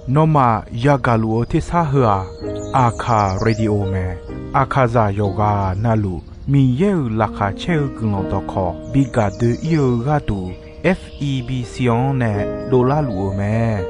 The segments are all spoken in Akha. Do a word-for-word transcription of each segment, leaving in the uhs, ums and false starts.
Nawmaf yagaq luf-eu tersar heu-aq, Aqkaq Radio mae. Aqkaqzaq yawqghaq navluf Miqyaer-euq laqkhaq caer-eu guiqlanq dawqkawq bi gaq doe-ir-eu gharduq, F E B C-anr nae dovlar luf-eu mae.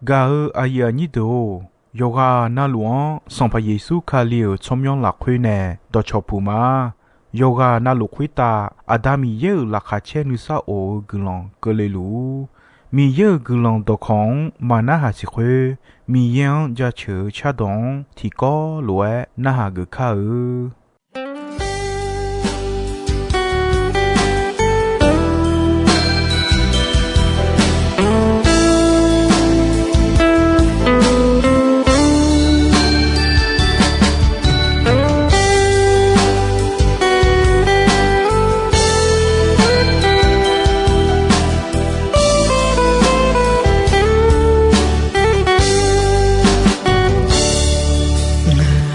Gaq-eu aqyuif aqnyir deuq-or, yawqghaq navluf-anr Sanqpaq Yeqsur Kali-euq tsawrmyanr lafkhoer nae dawqcawq puq ma. Yawqghaq navluf khoertav Aqda Miqyaer-euq laqkhaq caer nuisar of-eu guiqlanq keuvle luf-ur. Miqyaer-euq guiqlanq dawqkawq-anr maqnarhaq siq khoer, Miqyaer-anr jaceuq-eu cardawq-anr tiqkawv lof-aer narhaq geuf kar-eu.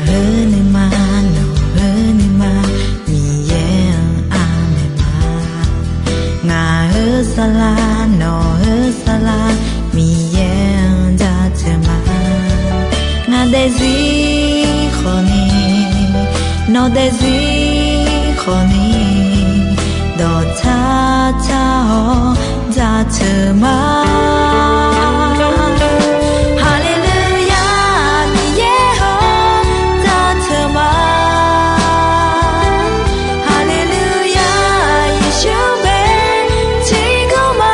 Ngaq-euq nuima, nawq-euq nuima, Miqyaer-anr aqmaeq ma. Ngaq-euq saflar, nawq-euq saflar, Miqyaer-anr jaceuq ma. Ngaq daefzir khawfni, nawq daefzir khawfni, dawqtsar tsar-awr jaceuq ma. Haleluya, Miqyaer-or, jaceuq ma. Haleluya, Yeqsur bae tiqkawv ma.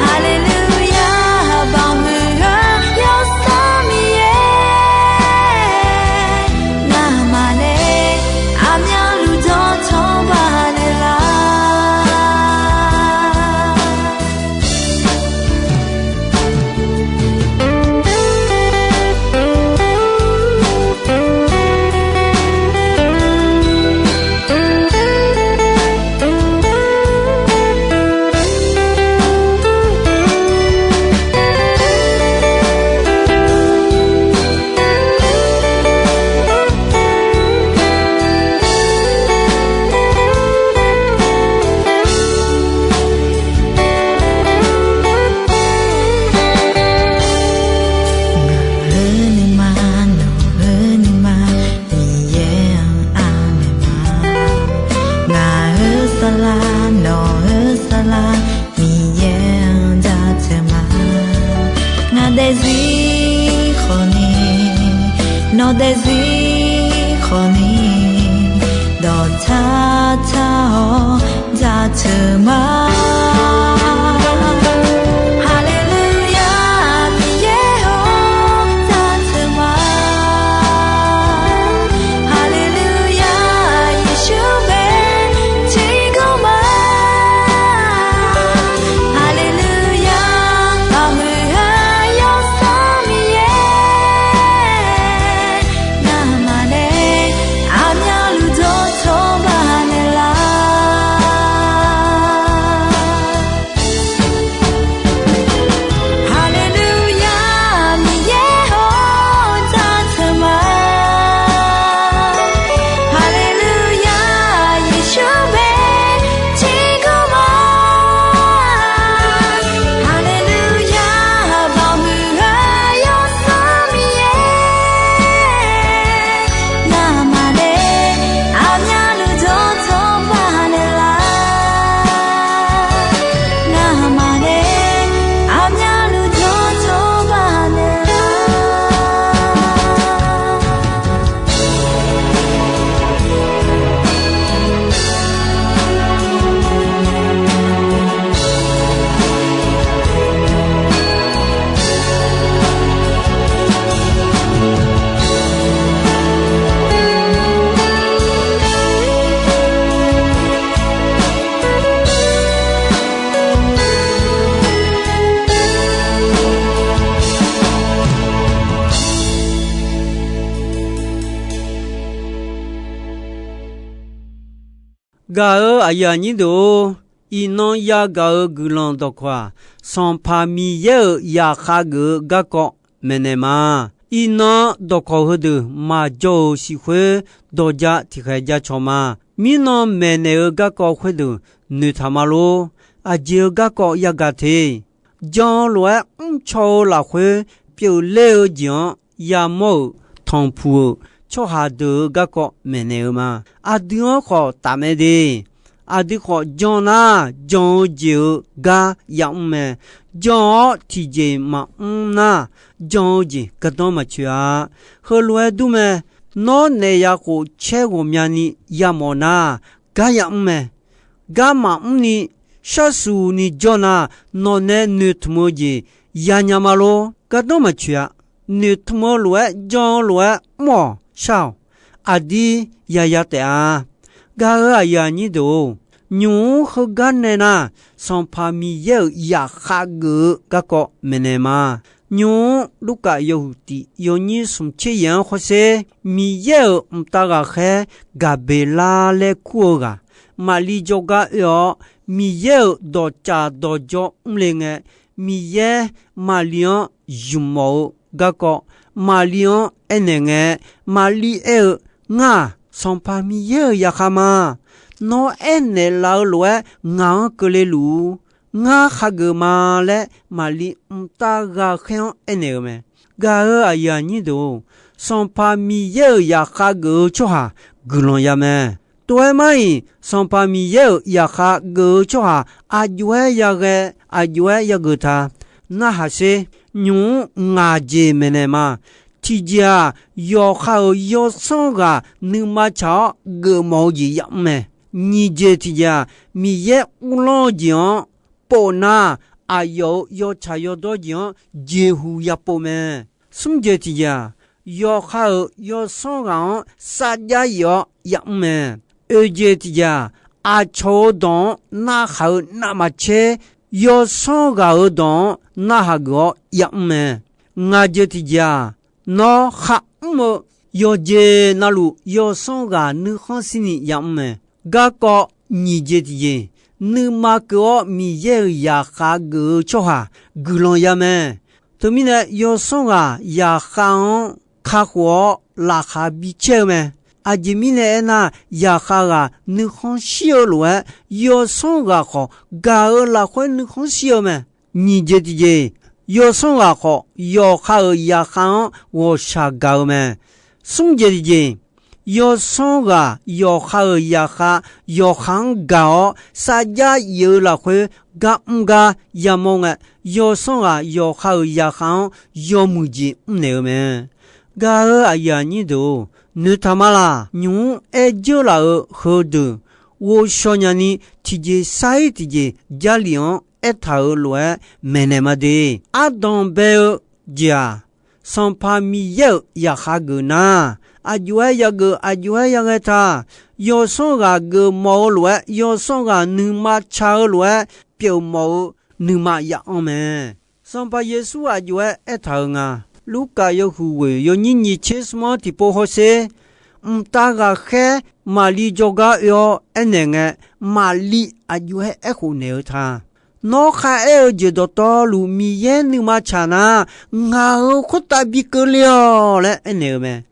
Haleluya, baqmuiq-eu Yawsanr Miqyaer, ngamaf nae aqmyanluf dawqtawq baqnaeq lar. Ngaq-euq nuima, nawq-euq nuima, Miqyaer-anr aqmaeq ma. Ngaq-euq saflar, nawq-euq saflar, Miqyaer-anr jaceuq ma. Ngaq daefzir khawfni, nawq daefzir khawfni, dawqtsar tsar-awr jaceuq ma. Haleluya, Miqyaer-or, jaceuq ma. Haleluya, Yeqsur bae tiqkawv ma. Haleluya, baqmuiq-eu Yawsanr Miqyaer, ngamaf nae aqmyanluf dawqtawq baqnaeq lar. Haleluya, Miqyaer-or, jaceuq ma. Haleluya, Yeqsur bae tiqkawv ma. Haleluya, baqmuiq-eu Yawsanr Miqyaer, ngamaf nae aqmyanluf dawqtawq baqnaeq lar. Ngamaf nae aqmyanluf dawqtawq baqnaeq lar. Gaq-eu aqyuif aqnyir deuq-or, iqnan yagaq-eu guiqlanq dawqkawq-aq, Sanqpaq Miqyaer-euq zaqkhav geuf-eu garkawv maeqnaeq ma. Iqnan dawqkawq heudeuq maqjawr-euq siq khoer, dawqja tiqkhaeq ja cawq ma. Mirnan maeqnaeq-eu garkawv khoerdeuq noeqtaq ma lor. Aqjeq-eu garkawv yagaq te. Jan-eu lof-aer mrcaw-eu lafkhoer pyeufler-eu jeq-anr yamawr-euq tanqpuq-euq tsawrhaq deuq-eu garkawv maeqnaeq-eu ma. Aqdui-anr khawf tafmae de. Aqdui khawf jan nar, jan-eu jeq-eu gar yamr mae. Jan-awr tiqjeq maqmr nar, jan-eu jeq gardanr maqtsoeq-a. Heulof-aer dur mae. Nawr naef ya khof caer ghawqmyani yamawf nar, gar yamr mae. Gar maqmr ni sharsuq ni jawr nar, nawq nae noeqtmq-eu jeq yanya ma lor. Gardanr maqtsoeq-a. Noeqtmq-eu lof-aer jan-eu lof-aer mr-awq shar-awq. Aqdir yaya taef-a. Gaq-euq aqyuif aqnyir deuq-or, nymq-mr heugar nae nar, Sanqpaq Miqyaer-euq zaqkhav geuf-eu garkawv maeqnaeq ma. Nymq-mr Lurkaf yawhuiq tiq yawnyir smq tser yaeq-anr hawsher, Miqyaer-euq mqtav ghaqkhaer Gaqbeqlar laer kur-eu ghaq, Maqli jawrgar oe-awr, Miqyaer-euq dawqcaf dawqjawr mrle ngae, Miqyaer Maqli-anr zmq mawf-eu garkawv, Maqli-anr aernaeq ngae, Maqli aer-eu, Ngar-aq, Sanqpaq Miqyaer-euq zaqkhav ma. Nawr aernaeq laf-eu lof-aer ngaq-anr keuvle luf-ur. Ngar khageuf ma laer Maqli mqtav ghaqkhaer-anr aernaeq-eu mae. Gaq-euq aqyuif aqnyir deuq-or, Sanqpaq Miqyaer-euq zaqkhav geuf-eu tsawrhaq guiqlanq ya mae. Tov-aer mar-iq, Sanqpaq Miqyaer-euq zaqkhav geuf-eu tsawrhaq aqjox-aer yaghae, aqjox-aer yageuf ta. Narhaq sher. Nymq-mr ngaq jeq maeqnaeq ma. Tiqjeq-aq, yawqha-euq yawsanr ghaq nuima tsaq-awr geufmawf-eu jeq yamr mae. Nyiq jeq tiqjeq-aq, Miqyaer uvlanr-eu jeq-anr pov nar, aqyawf-euq yawtsaq yawdawr jeq-anr jeqhuq yapov mae. Smr jeq tiqjeq-aq, yawqha-euq yawsanr ghaq-anr sarjax yif-awr yamr mae. Oeq jeq tiqjeq-aq, aqcawq-euq dawq-anr narhaq-eu navmaqtser, yawsanr ghaq-euq dawq-anr narhaq geuf-awr yamr mae. Ngaq jeq tiqjeq-aq, nawr kharmr-eu yawqjeq navluf yawsanr ghaq nuikhanr shirni yamr mae. Garkawv nyiq jeq tiqjeq, nuima keuv-awr Miqyaer-euq zaqkhav geuf-eu tsawrhaq guiqlanq ya mae. Teumirnae yawsanr ghaq zaqkhav-anr kakhof-awr laqkhaq bicaer-eu mae. Aqjeq mirnae aernar, zaqkhav ghaq nuikhanr shir-eu lof-aer, yawsanr ghaq khawf gaq-euq lafkhoer nuikhanr shir-eu mae. Nyiq jeq tiqjeq, yawsanr ghaq khawf yawqha-euq zaqkhav-anr ghawqshaq gaq-eu mae. Smr jeq tiqjeq, yawsanr ghaq yawqha-euq zaqkhav, yawqha-anr gaq-awr sarjax yif-eu lafkhoer gar mr gar yamawr ngae, yawsanr ghaq yawqha-euq zaqkhav-anr yawmuiq jeq mrnaeq-eu mae. Gaq-euq aqyuif aqnyir deuq-or, noeqtaq ma laq. Nymq-mr aer dzeur laf-euq heudeuq ghovshaw nyani tiqjeq sar-ir tiqjeq Jarlif-anr aertaq-euq lof-aer maeqnaeq ma de. Ardanq bae-eu jeq-aq, Sanqpaq Miqyaer-euq zaqkhav geuf nar, aqjox-aer yageuf, aqjox-aer yaghae ta. Yawsanr ghaq geufmawf-eu lof-aer, yawsanr ghaq nuima ca-eu lof-aer pyeufmawf-eu nuima ya'anr mae. Sanqpaq Yeqsur aqjox-aer aertaq-euq nga. Lurkaf yawhuiq ghoeq yawnyir nyiq tser smr-anr tiqpov hawsher. Mqtav ghaqkhaer Maqli jawrgar oe-awr aernaeq ngae, Maqli aqjox-aer aerkhof naeq-eu ta. Nawr kharaer-eu jeq dawqtawvluf Miqyaer nuima tsaq nar, ngaq-euq khoertav bi keuvle-awq laer aernaeq-eu mae.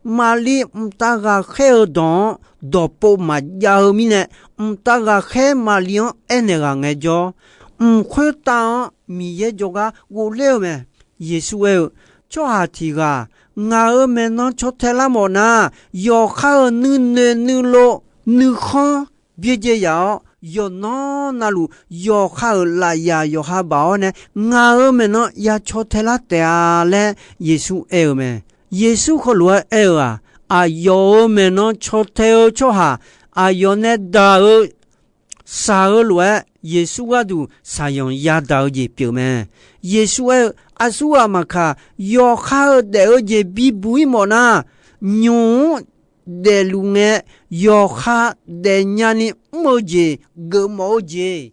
Maqli mqtav ghaqkhaer-eu dawq-anr dawqpov maqjav-eu mirnae, mqtav ghaqkhaer Maqli-anr aernaeq ghaq ngaejawr, mq khoertav-anr Miqyaer jawrgar ghofler-eu mae. Yeqsur aer-eu, Tsawrhaq tiq ghaq ngaq-euq maeqnan caw tae lar mawf nar, yawqha-euq nuinoeq nuilov nuikhanr byaerdzae yaf-awr, yawqnan navluf yawqha-euq lafyaq yawqha baf-awr nae ngaq-euq maeqnan ya caw tae lar taef-a laer Yeqsur aer-eu mae. Yeqsur heulof-aer aer-eu-aq, aqyawf-euq maeqnan caw tae-eu tsawrhaq aqyawf nae daq-eu shaq-eu lof-aer, Yeqsur gharduq shaqyanq yadaq-eu jeq pyeuf mae. Yeqsur aer-eu, Aqsurghaq maqkaq, yawqha-euq daef-eu jeq bibuq-ir mawf nar, nymq-mr daefluf ngae, yawqha daefnya ni mr-eu jeq geufmawf-eu jeq,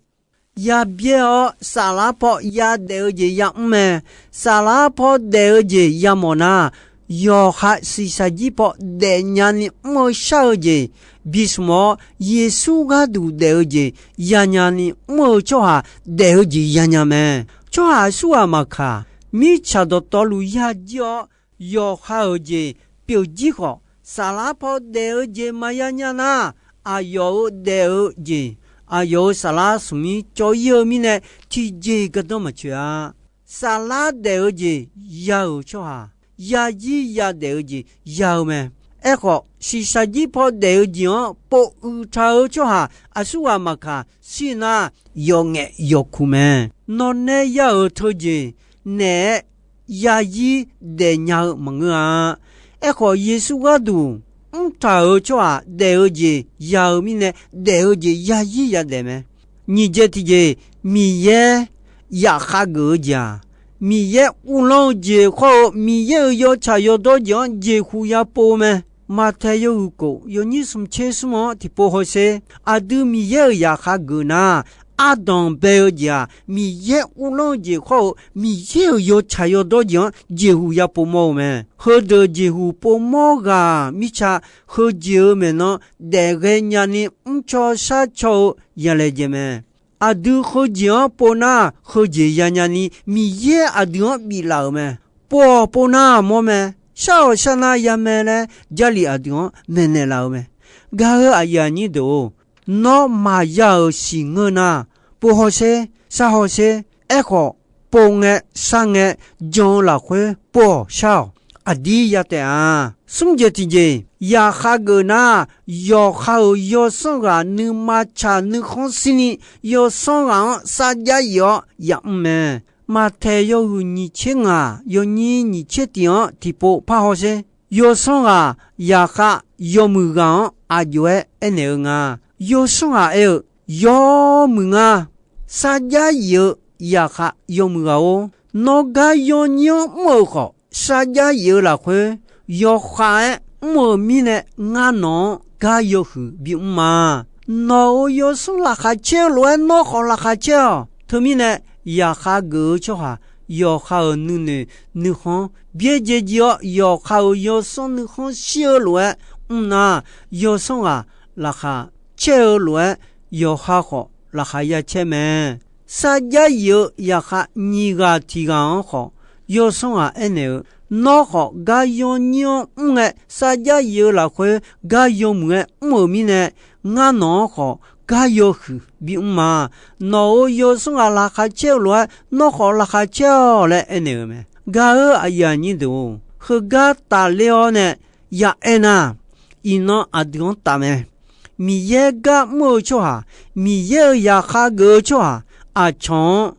yabyaer-awr saflar paw yadaef-eu jeq yamr mae. Saflar paw daef-eu jeq yamawf nar, yawqha shiqshaq jir paw daefnya ni mr-eu shar-eu jeq bismq-awr, Yeqsur gharduq daef-eu jeq yanya ni mr-eu tsawrhaq daef-eu jeq yanya mae. Tsawrhaq aqsurghaq maqkaq, mirtsaq dawqtawvluf yajir-awr, yawqha-euq jeq pyeuf jir khawf, saflar paw daef-eu jeq maqya nya nar, aqyawf-euq daef-eu jeq, aqyawf-euq saflar smq mir cawv-ir-eu mirnae, tiqjeq gardanr maqtsoeq-a. Saflar daef-eu jeq ya-euq tsawrhaq, yazir yadaef-eu jeq ya-eu mae. Aerkhawf, shiqshaq jir paw daef-eu jeq-anr pov uiq taq-eu tsawrhaq aqsurghaq maqkaq shir nar, yawf ngaef yawf kuq mae. Nawq nae ya-euq teujeq naeq-aer yazir daefnya-eu maqngeur-a. Aerkhawf, Yeqsur gharduq mrtaq-euq tsawrhaq daef-eu jeq ya-eu mirnae, daef-eu jeq yazir yadaef mae. Nyiq jeq tiqjeq, Miqyaer yaqkhav geuf-eu jeq-aq, Miqyaer uvlanr-eu jeq khawr-eu Miqyaer-euq yawtsaq yawdawr jeq-anr jeqhuq yapov-eu mae. Maqtaeq yawhuiq kof yawnyir smq tser smr-anr tiqpov hawsher. Aqdui Miqyaer-euq yaqkhav geuf nar, ardanq bae-eu jeq-aq, Miqyaer uvlanr-eu jeq khawr-eu Miqyaer-euq yawtsaq yawdawr jeq-anr jeqhuq yapov mawr-eu mae. Heudeuq jeqhuq povmawr ghaq mirtsa, heujeq-eu maeqnan daefghae nyani mrcaw sharcaw-eu yalaejae mae. Aqdui heujeq-anr pov nar, heujeq yanya ni Miqyaer aqdui-anr biflaf-euq mae. Pov-awq pov nar mawr mae, shar-awq shar nar ya mae laer Jarlif aqdui-anr maeqnaeq laf-eu mae. Gaq-eu aqyuif aqnyir deuq-or, nawr maqya-euq siqngeur nar, pov hawsher, shar hawsher. Aerkhawf, pov ngae shar ngae jan-eu lafkhoer pov-awq shar-awq. Aqdir ya taef-a. Smr jeq tiqjeq, yaqkhav geuf nar, yawqha-euq yawsanr ghaq nuima tsaq nuikhanr shirni, yawsanr ghaq-anr sarjax yif-awr yamr mae. Maqtaeq yawhuiq nyiq tser ngaq yawnyir nyiq tser tiq-anr tiqpov par hawsher. Yawsanr ghaq yaqkhav yawmuiq ghaq-anr aqjox-aer aernaeq-eu nga. Yawsanr ghaq aer-eu, Yawmuiq nga. Sarjax yif-eu yaqkhav yawmuiq ghaq-or, nawr gar yawnyir-anr mr-euq khawf, sarjax yif-eu lafkhoer yawkhav-aer mr-euq mirnae, ngar nawq-anr gar yawhuiq bimr ma. Nawq-euq yawsanr laqkhaq caer-eu lof-aer nawr khawf laqkhaq caer-awq. Teumirnae, yaqkhav geuf-eu tsawrhaq yawqha-euq nuinoeq nuikhanr byaerdzae jir-awr, yawqha-euq yawsanr nuikhanr shir-eu lof-aer mr nar, yawsanr ghaq laqkhaq caer-eu lof-aer yawqha khawf laqkhaq ya caer mae. Sarjax yif-eu yaqkhav nyiq ghaq tiq ghaq-anr khawf, yawsanr ghaq aernaeq-eu, Nawr khawf gar yawnyir-anr mr ngae, sarjax yif-eu lafkhoer gar yawmuiq-aer mr-euq mirnae, ngar nawq-anr khawf gar yawhuiq bimr ma. Nawq-euq yawsanr ghaq laqkhaq caer-eu lof-aer nawr khawf laqkhaq caer-awq laer aernaeq-eu mae. Gaq-eu aqyuif aqnyir deuq-or, heugar tafler-awr nae ya aer nar, iqnan aqdui-anr taf mae. Miqyaer gar mr-eu tsawrhaq, Miqyaer-euq yaqkhav geuf-eu tsawrhaq, aqcawq-anr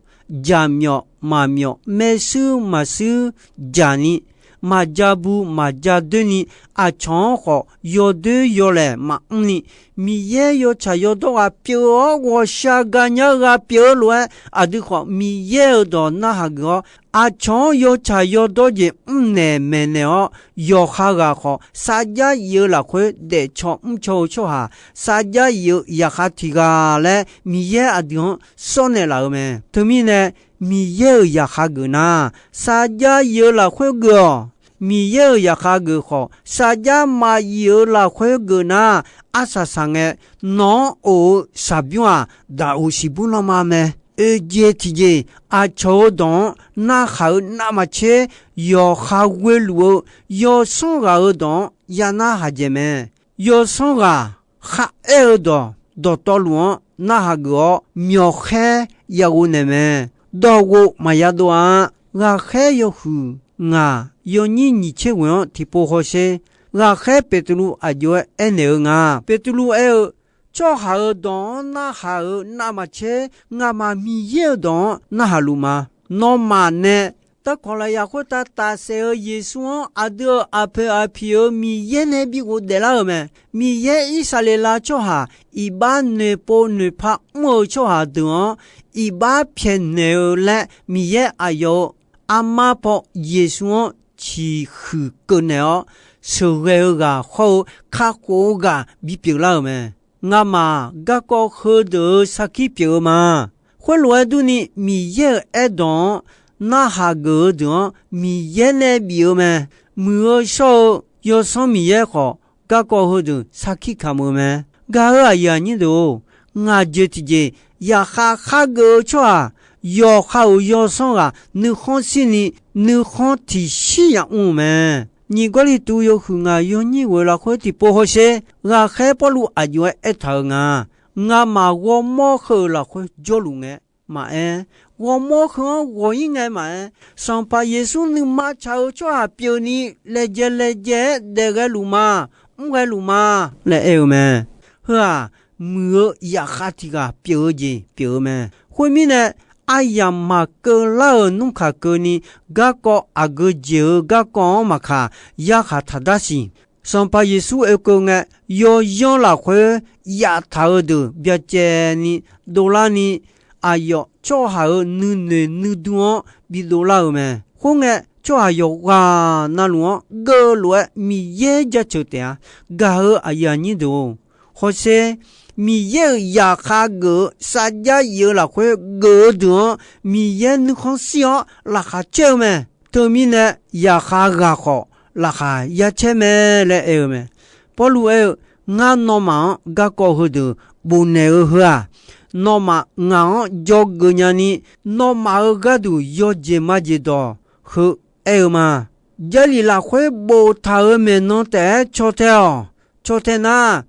jaqmyawf maqmyawf, maershuir maqshuir jaq ni, maqja bu maqja doer ni, aqcawq-anr khawf yawdoer yawlaeq maqmr ni, Miqyaer yawtsaq yawdawr ghaq pyeuf-awr, ghawqshaq gaqnya-eu ghaq pyeuf-eu lof-aer, aqdui khawf Miqyaer-euq dawq narhaq geuf-awr, aqcawq-anr yawtsaq yawdawr jeq mrnaeq maeqnaeq-awr, yawqha ghaq khawf sarjax yif-eu lafkhoer daefcaw mrcaw-eu tsawrhaq, sarjax yif-eu yaqkhav tiq ghaq laer Miqyaer aqdui-anr sawr naeqlaf-eu mae. Teumirnae, Miqyaer-euq yaqkhav geuf nar, sarjax yif-eu lafkhoer geuf-awq. Miqyaer-euq yaqkhav geuf khawf, sarjax maqyif-eu lafkhoer geuf nar, arsaq saqngae, nawq-anr of-eu shaqbymr-aq, daqoq siqbymr lanma mae. Oeqjeq tiqjeq, aqcawq-euq dawq-anr narhaq-eu navmaqtser, yawqha ghoeluf-eu yawsanr ghaq-euq dawq-anr ya narhaq dzaeq mae. Yawsanr ghaq kharaer-eu dawq dawqtawvluf-anr narhaq geuf-awr, myawqkhaer yaghov naeq mae. Dawqghof maqya dov-a. Ghaqkhaer yawhuiq ngaq yawnyir nyiq tser ghoeq-anr tiqpov hawsher. Ghaqkhaer Beqtuvluv aqjox-aer aernaeq-eu nga. Beqtuvluv aer-eu, Tsawrhaq-euq dawq-anr narhaq-euq navmaqtser, ngamaf Miqyaer-euq dawq-anr narhaq luf ma. Nawmaf nae darkawq lafyaq khoertav tafsaef-eu Yeqsur-anr aqdui-euq aqpoeq aqpiq-euq Miqyaer nae bi ghofdaef lar-euq mae. Miqyaer Irsaqleqlav tsawrhaq iqbax noeqpov noeqpa mr-eu tsawrhaq deuq-anr iqbax pyaeqnaeq-eu laer, Miqyaer aqyawf-euq armar paw Yeqsur-anr ciqhuiq keuv naeq-awr, sheuqghae-eu ghaq hawr-eu kakhof-eu ghaq bipyeuf lar-euq mae. Ngamaf garkawv heudeuq-euq sarkir pyeuf-eu ma. Khoerlof-aer durni, Miqyaer-euq aerdawq-anr narhaq geuf-eu deuq-anr Miqyaer nae bif-eu mae. Muiq-eu shawr-eu Yawsanr Miqyaer khawf, garkawv heudeuq sarkir kamq-eu mae. Gaq-eu aqyuif aqnyir deuq-or, ngaq jeq tiqjeq yaqkhav khar geuf-eu tsawrhaq, yawqha-euq yawsanr ghaq nuikhanr shirni nuikhanr tiqshir yamr-eu mae. Nyiq Gawrliqtu yawhuiq ngaq yawnyir ghoeq lafkhoer tiqpov hawsher, ghaqkhaer Pawrluv aqjox-aer aertaq-euq nga, ngamaf ghawrmawr heu-euq lafkhoer jawrluf ngae maqaer, ghawrmawr heu-anr ghawq-ir ngae maqaer, Sanqpaq Yeqsur nuima tsaq-eu tsawrhaq pyeufni laejae laejae-aer daef ghaeluf ma, mr ghaeluf ma laer aer-eu mae. Heu-aq, muiq-eu zaqkhav tiq ghaq pyeuf-eu jeq pyeuf-eu mae. Khoermirnae, aryamq maqkeuv lar-euq nmr kaq keuvni, garkawv aqgeu jeq-eu garkawv-anr maqkaq, yarkhaq taqdar siq. Sanqpaq Yeqsur oekeuv ngae, yawzanr lafkhoer yaftaq-eu deuq byacaevni dovlarni, aqyawf tsawrhaq-euq nuinoeq nuidur-anr bidov lar-euq mae. Khoerngae, tsawrhaq yawqghaq navluf-anr geuvlof-aer Miqyaer jaceuq taef-a. Gaq-eu aqyuif aqnyir deuq-or, hawsher, Miqyaer-euq zaqkhav geuf-eu sarjax yif-eu lafkhoer geuf-eu deuq-anr, Miqyaer nuikhanr shir-awr laqkhaq caer-eu mae. Teumirnae, zaqkhav ghaq khawf laqkhaq yacaer mae laer aer-eu mae. Pawrluv aer-eu, Ngar nawmaf-anr garkawv heudeuq bofnaeq-eu heu-aq, nawmaf ngaq-anr dzawgeuf nyani, nawmaf-euq gharduq yawjeq majeq dawq heu aer-eu ma. Jarlif lafkhoer boftaq-euq maeqnan taef-aer caw tae-awq. Caw tae nar,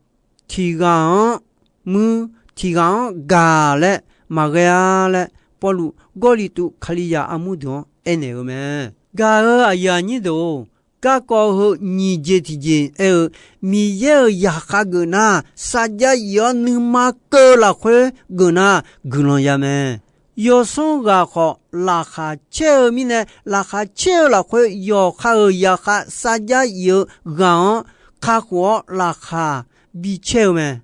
tiq ghaq-anr muir, tiq ghaq-anr gaq laer maqghae-a laer, Pawrluv Gawrliqtu Kalizaq armur deuq-anr aernaeq-eu mae. Gaq-eu aqyuif aqnyir deuq-or, garkawv heu nyiq jeq tiqjeq aer-eu, Miqyaer-euq zaqkhav geuf nar, sarjax yif-awr nuima keuv-eu lafkhoer geuf nar, guiqlanq ya mae. Yawsanr ghaq khawf laqkhaq caer-eu mirnae, laqkhaq caer-eu lafkhoer yawqha-euq zaqkhav sarjax yif-eu ghaq-anr kakhof-awr laqkhaq bicaer-eu mae.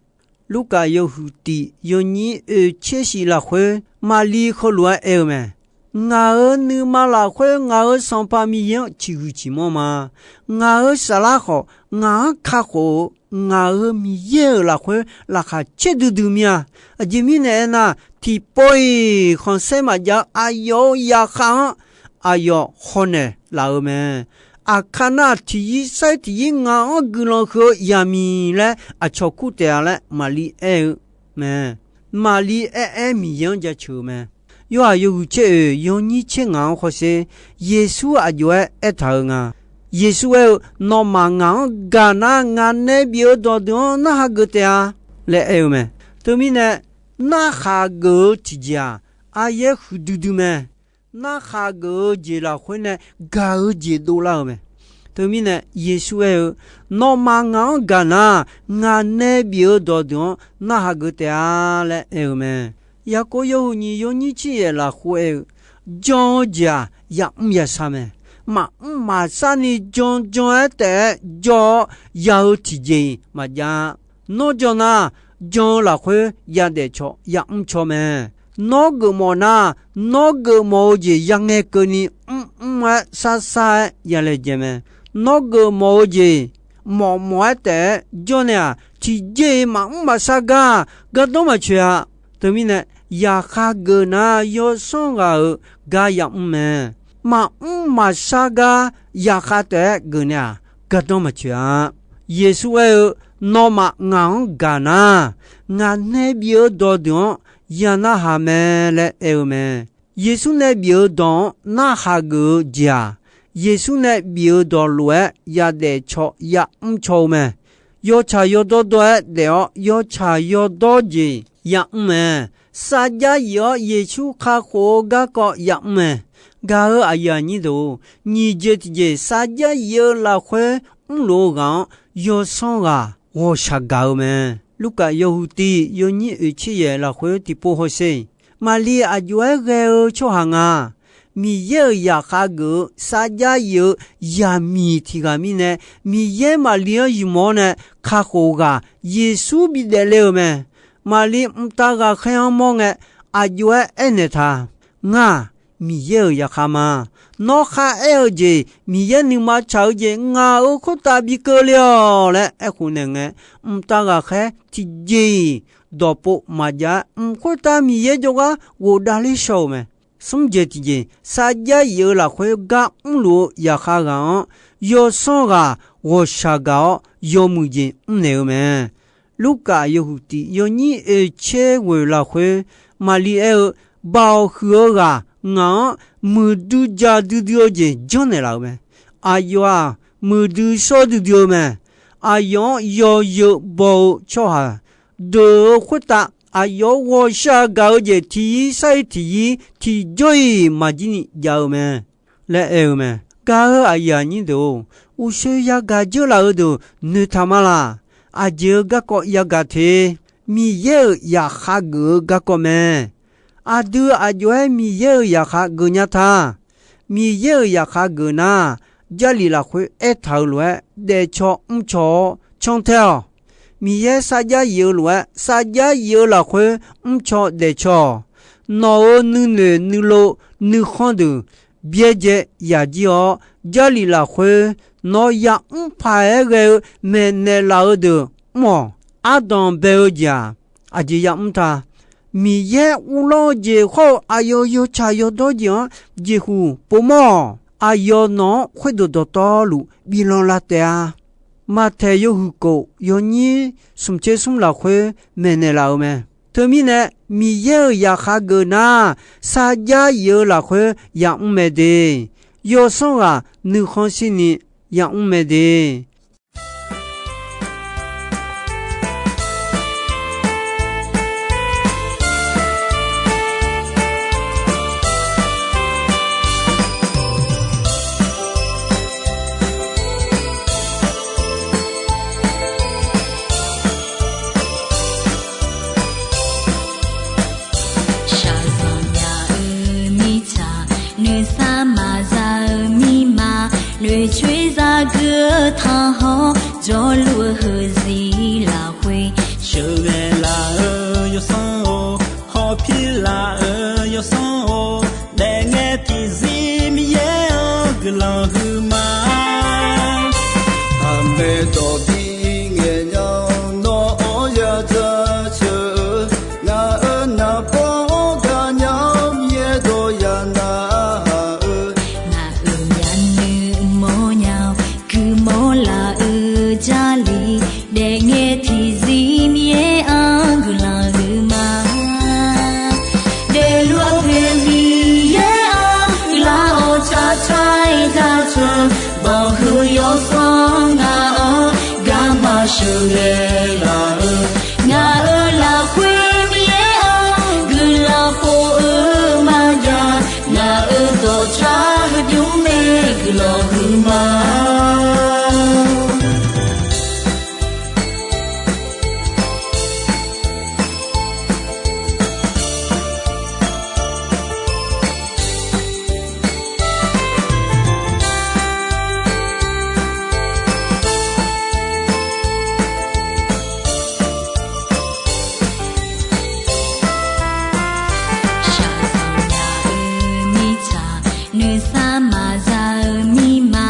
Lurkaf yawhuiq tiq yawnyir oeq tser shif lafkhoer, Maqliv heulof-aer aer-eu mae. Ngaq-euq nuima lafkhoer ngaq-euq Sanqpaq Miqyaer-anr ciqhuiq ciqmanr ma. Ngaq-euq saflar khawf ngaq-anr kakhof-eu ngaq-euq Miqyaer-euq lafkhoer laqkhaq caer duidui mir-a. Aqjeq mirnae aernar, tiqpov-iq khanqsaer maqjav-eu aqyawf-euq zaqkhav-anr aqyawf hawnaeq laf-eu mae. Aqkar nar, tiqyir sair tiqyir ngaq-anr guiqlanq huiq-eu zaqmiq laer aqcawq kur taef-a laer Maqliv aer-eu mae. Maqliv aer-aer Miqyaer-anr jaceuq-eu mae. Yorhaq yawhuiq tser oeq yawnyir tser ngaq-anr hawsher, Yeqsur aqjox-aer aertaq-eu nga. Yeqsur aer-eu, Nawmaf ngaq-anr gaq nar, ngaq nae bif-eu dawqdeuq-anr narhaq geuf taef-a laer aer-eu mae. Teumirnae, narhaq geuf-eu tiqjeq-aq, aryaer huiqdui dui mae. Narhaq geuf-eu jeq lafkhoer nae gaq-eu jeq dovlar-euq mae. Teumirnae Yeqsur aer-eu, Nawmaf ngaq-anr gaq nar, ngaq nae bif-eu dawqdeuq-anr narhaq geuf taef-a laer aer-eu mae. Yaqkov yawhuiq nyiq yawnyir tser yaef lafkhoer aer-eu, jan-eu jeq-aq, yamr yashar mae. Maqmr maqshar ni jan jan-aer taef-aer jawr-awr ya-eu tiqjeq-iq maqjav-a. Nawr jan nar, jan-eu lafkhoer yadaef caw yamr caw mae. Nawr geufmawf nar, nawr geufmawf-eu jeq yangae keuvni mrmr-aer shar shar-aer yalaejae mae. Nawr geufmawf-eu jeq mawf mawf-aer taef-aer jawr nae-aq, tiqjeq-iq maqmr maqshar gar gardanr maqtsoeq-a. Teumirnae, yaqkhav geuf nar, yawsanr ghaq-euq gar yamr mae. Maqmr maqshar gar yaqkhav taef-aer geuf nae-aq, gardanr maqtsoeq-a. Yeqsur aer-eu, Nawmaf ngaq-anr gaq nar, ngaq nae bif-eu dawqdeuq-anr ya narhaq mae laer aer-eu mae. Yeqsur nae bif-eu dawq-anr narhaq geuf-eu jeq-aq, Yeqsur nae bif-eu dawq lof-aer yadaef caw yamr caw-eu mae. Yawtsaq yawdawr dawr-aer daef-awr, yawtsaq yawdawr jeq yamr mae. Sarjax yif-awr Yeqsur kakhof-eu garkawv yamr mae. Gaq-eu aqyuif aqnyir deuq-or, nyiq jeq tiqjeq sarjax yif-eu lafkhoer mrluf-eu ghaq-anr yawsanr ghaq ghawqshaq gaq-eu mae. Lurkaf yawhuiq tiq yawnyir oeq tser yaef lafkhoer tiqpov hawsher-iq, Maqliv aqjox-aer ghae-eu tsawrhaq nga. Miqyaer-euq zaqkhav geuf-eu sarjax yif-eu zaqmiq tiq ghaq mirnae, Miqyaer Maqliv-anr yumq-awr nae kakhof ghaq Yeqsur bidaef le-euq mae. Maqliv mqtav ghaqkhaer-anr mawr ngae, aqjox-aer aernaeq taq, Ngar-aq, Miqyaer-euq zaqkhav ma. Nawr kharaer-eu jeq, Miqyaer nuima tsaq-eu jeq ngaq-euq khoertav bi keuvle-awq laer aerkhof naeq ngae, mqtav ghaqkhaer tiqjeq-iq dawqpov maqjav-aer, mq khoertav Miqyaer jawrgar ghofdav ler shaw-euq mae. Smr jeq tiqjeq, sarjax yif-eu lafkhoer gar mrluf-eu zaqkhav ghaq-anr, yawsanr ghaq ghawqshaq gaq-awr yawmuiq jeq mrnaeq-eu mae. Lurkaf yawhuiq tiq yawnyir oeq tser ghoeq lafkhoer, Maqliv aer-eu, Baoq huiq-eu ghaq ngaq-anr muiqdui jaq duidui-eu jeq janrnaeq laf-euq mae. Aqyawf-aq, muiqdui shawr duidui-eu mae. Aqyawf-anr yawzeu baw-eu tsawrhaq deuq-euq khoertav, aqyawf-anr ghawqshaq gaq-eu jeq tiq yir sar-ir tiq yir tiqjawr-iq maqjir ni jav-eu mae laer aer-eu mae. Gaq-eu aqyuif aqnyir deuq-or, uqshoe yagaq dzeur laf-eu deuq noeqtaq ma laq. Aqjeq-eu garkawv yagaq te. Miqyaer-euq zaqkhav geuf-eu garkawv mae. Aqdui aqjox-aer Miqyaer-euq zaqkhav geuf nya ta. Miqyaer-euq zaqkhav geuf nar, Jarlif lafkhoer aertaq-euq lof-aer daefcaw mrcaw-awr cantae-awq. Miqyaer sarjax yif-eu lof-aer sarjax yif-eu lafkhoer mrcaw daefcaw-awq. Nawq-euq nuinoeq nuilov nuikhanr deuq byaerdzae yaqjir-awr, Jarlif lafkhoer nawq-euq yamr paq-aer ghae-eu maeqnaeq laf-eu deuq mr-awq. Ardanq bae-eu jeq-aq, aqjeq yamr ta. Miqyaer uvlanr-eu jeq hawr-eu aqyawf yawtsaq yawdawr jeq-anr jeqhuq povmawr-awq. Aqyawf nawq-anr khoerdeuq dawqtawvluf biflanq lar taef-a. Maqtaeq yawhuiq kof yawnyir smq tser smr lafkhoer maeqnaeq laf-eu mae. Teumirnae, Miqyaer-euq zaqkhav geuf nar, sarjax yif-eu lafkhoer yamr mae de. Yawsanr ghaq nuikhanr shirni yamr mae de. Shaqzanq nya-eu mirtsaq, nuisar maqza-eu mirma, noeqcoer zagui-eu tanqhawr, jawrluf-eu heuzir lafkhoer, sheuqghae laf-eu yawsanr-or, hawpir laf-eu yawsanr-or, daefngae tiqzir Miqyaer-anr guiqlanq huiqma. Aqmaeq dawq bi ngaeq nya-awr nawr-anr ya jaceuq-eu, ngaq-euq naqbawr-anr gaqnya-awr Miqyaer dawq ya navhaq-eu, ngaq-euq myavnuiv mawrnya-awr guiqmawr laf-eu Jarlif, daefngae tiqzir Miqyaer-anr guiqlanq huiqma. Daefluf-eu poeq Miqyaer-anr guiqlanq-awr tsaqtsaq-aer jaceuq, banqhuiq yawsanr ngaq-anr garma sheuqghae laf-eu, ngaq-euq lafkhoer Miqyaer-anr guiqlanq khof-eu maqjav, ngaq-euq dawqtsav heubymr mae guiqlanq huiqma. Shaqzanq nya-eu mirtsaq, nuisar maqza-eu mirma,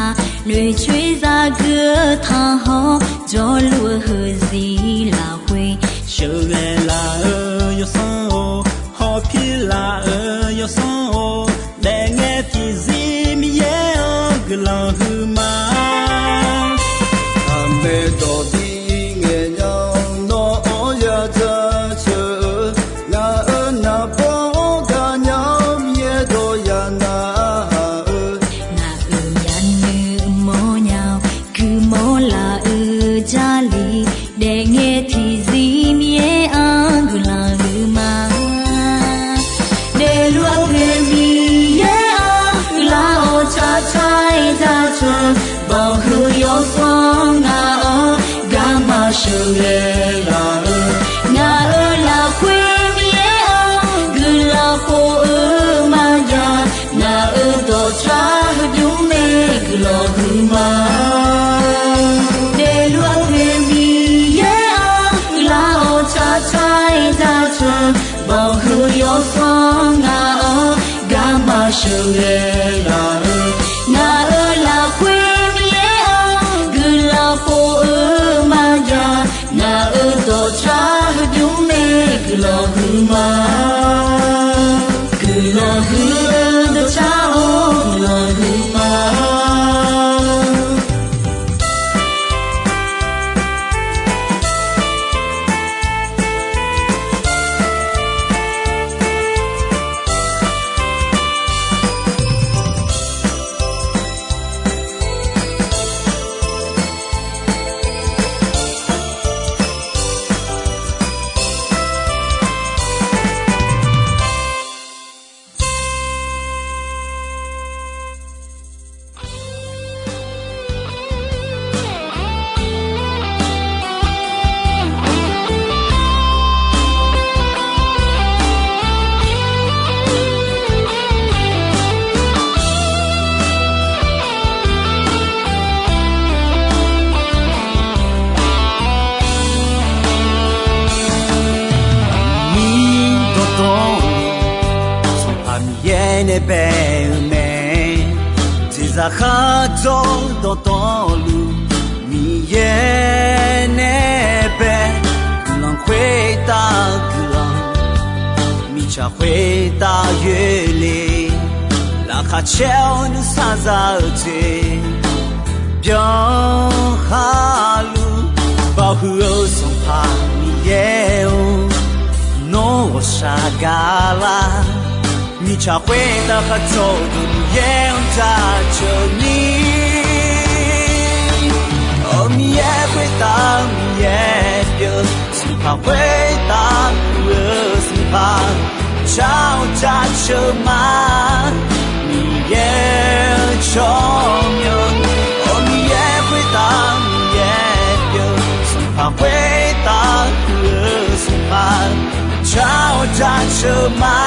noeqcoer zagui-eu tanqhawr, jawrluf-eu heuzir lafkhoer, sheuqghae laf-eu yawsanr-or, hawpir laf-eu yawsanr-or, daefngae tiqzir Miqyaer-anr guiqlanq huiqma. Aqmaeq dawq bi ngaeq nya-awr nawr-anr ya jaceuq-eu, ngaq-euq naqbawr-anr gaqnya-awr Miqyaer dawq ya navhaq-eu, ngaq-euq myavnuiv mawrnya-awr guiqmawr laf-eu Jarlif, daefngae tiqzir Miqyaer-anr guiqlanq huiqma. Daefluf-eu poeq Miqyaer-anr guiqlanq-awr tsaqtsaq-aer jaceuq, banqhuiq yawsanr ngaq-anr garma sheuqghae laf-eu, ngaq-euq lafkhoer Miqyaer-anr guiqlanq khof-eu maqjav, ngaq-euq dawqtsav heubymr mae guiqlanq huiqma. Daefluf-eu poeq Miqyaer-anr guiqlanq-awr tsaqtsaq-aer jaceuq, banqhuiq yawsanr ngaq-anr garma sheuqghae laf-eu, ngaq-euq lafkhoer Miqyaer-anr guiqlanq khof-eu maqjav, ngaq-euq dawqtsav heubymr mae guiqlanq huiqma. Guiqlanq huiq-eu dawqtsav-or guiqlanq huiqma. nae bae-eu mae. Jeqzaq khar dzawr dawqtawvluf, Miqyaer nae bae. Guiqlanq khoertav guiqlanq, mirtsaq khoertav yoerle. Laqkhaq caer-awr nuisar za-eu jeq, byan khaluf. Baoq huiq-eu Sanqpaq Miqyaer-or, nawr ghawqshaq gaqlar. Mirtsaq khoertav khar dzawr-eu Miqyaer-anr jaceuq ni. Awq, Miqyaer khoertav Miqyaer pyeuf, Sanqpaq khoertav pyeuf-eu Sanqpaq, jar-awr jaceuq ma. Miqyaer-eu tsawrmyanr, awq, Miqyaer khoertav Miqyaer pyeuf, Sanqpaq khoertav pyeuf-eu Sanqpaq, jar-awr jaceuq ma.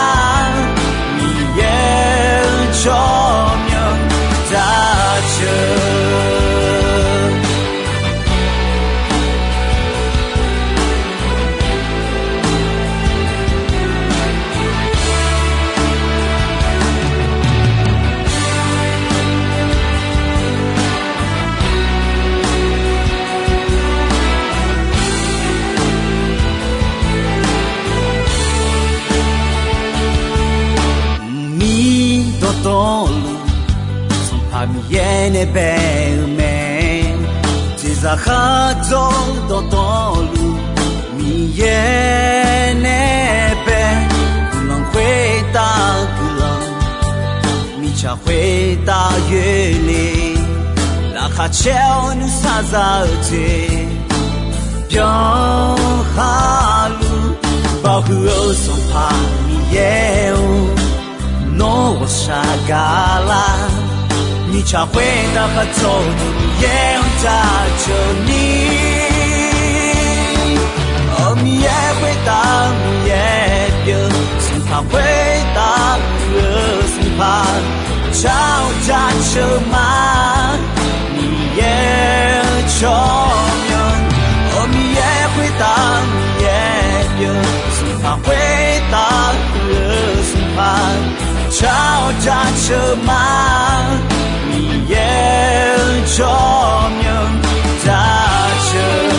Miqyaer-eu tsawrmyanr jaceuq. Mqmir dawqtawvluf, Sanqpaq Miqyaer nae bae-eu mae. Jeqzaq khar dzawr dawqtawvluf, Miqyaer nae bae. Guiqlanq khoertav guiqlanq, mirtsaq khoertav yoerle. Laqkhaq caer-awr nuisar za-eu jeq, byan khaluf. Baoq huiq-eu Sanqpaq Miqyaer-or, nawr ghawqshaq gaqlar. Mirtsaq khoertav khar dzawr-eu Miqyaer-anr jaceuq ni. Awq, Miqyaer khoertav Miqyaer pyeuf, Sanqpaq khoertav pyeuf-eu Sanqpaq, jar-awr jaceuq ma. Miqyaer-eu tsawrmyanr, awq, Miqyaer khoertav Miqyaer pyeuf, Sanqpaq khoertav pyeuf-eu Sanqpaq, jar-awr jaceuq ma. Miqyaer-eu tsawrmyanr jaceuq.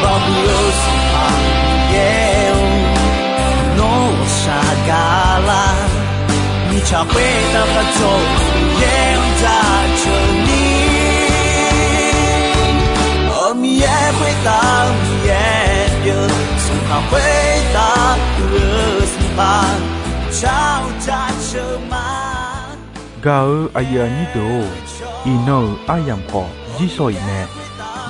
Baoq huiq-eu Sanqpaq Miqyaer-or, nawr ghawqshaq gaqlar. Mirtsaq khoertav khar dzawr-eu Miqyaer-anr jaceuq ni. Awq, Miqyaer khoertav Miqyaer pyeuf, Sanqpaq khoertav pyeuf-eu Sanqpaq, jar-awr jaceuq ma. Gaq-eu aqyuif aqnyir deuq-or, iqnan-euq aryamq khawf jirsawq iq mae.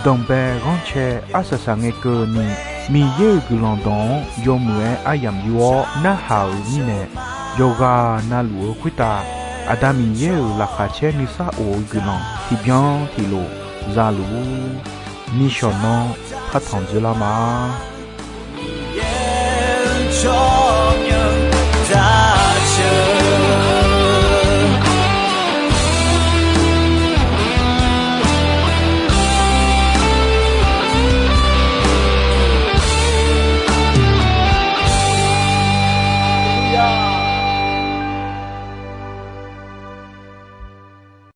Danqbae ghanrcae arsaq saq ngae keuvni, Miqyaer-euq guiqlanq dawq-anr yawmuiq-aer aryamq yur-awr narhaq-euq mirnae, yawqghaq na luf-eu khoertav Aqda Miqyaer-euq laqkhaq caer nuisar of-eu guiqlanq tiqbyan tiqlof za luf-ur. Nishawq nanr partanq dzeurlar ma.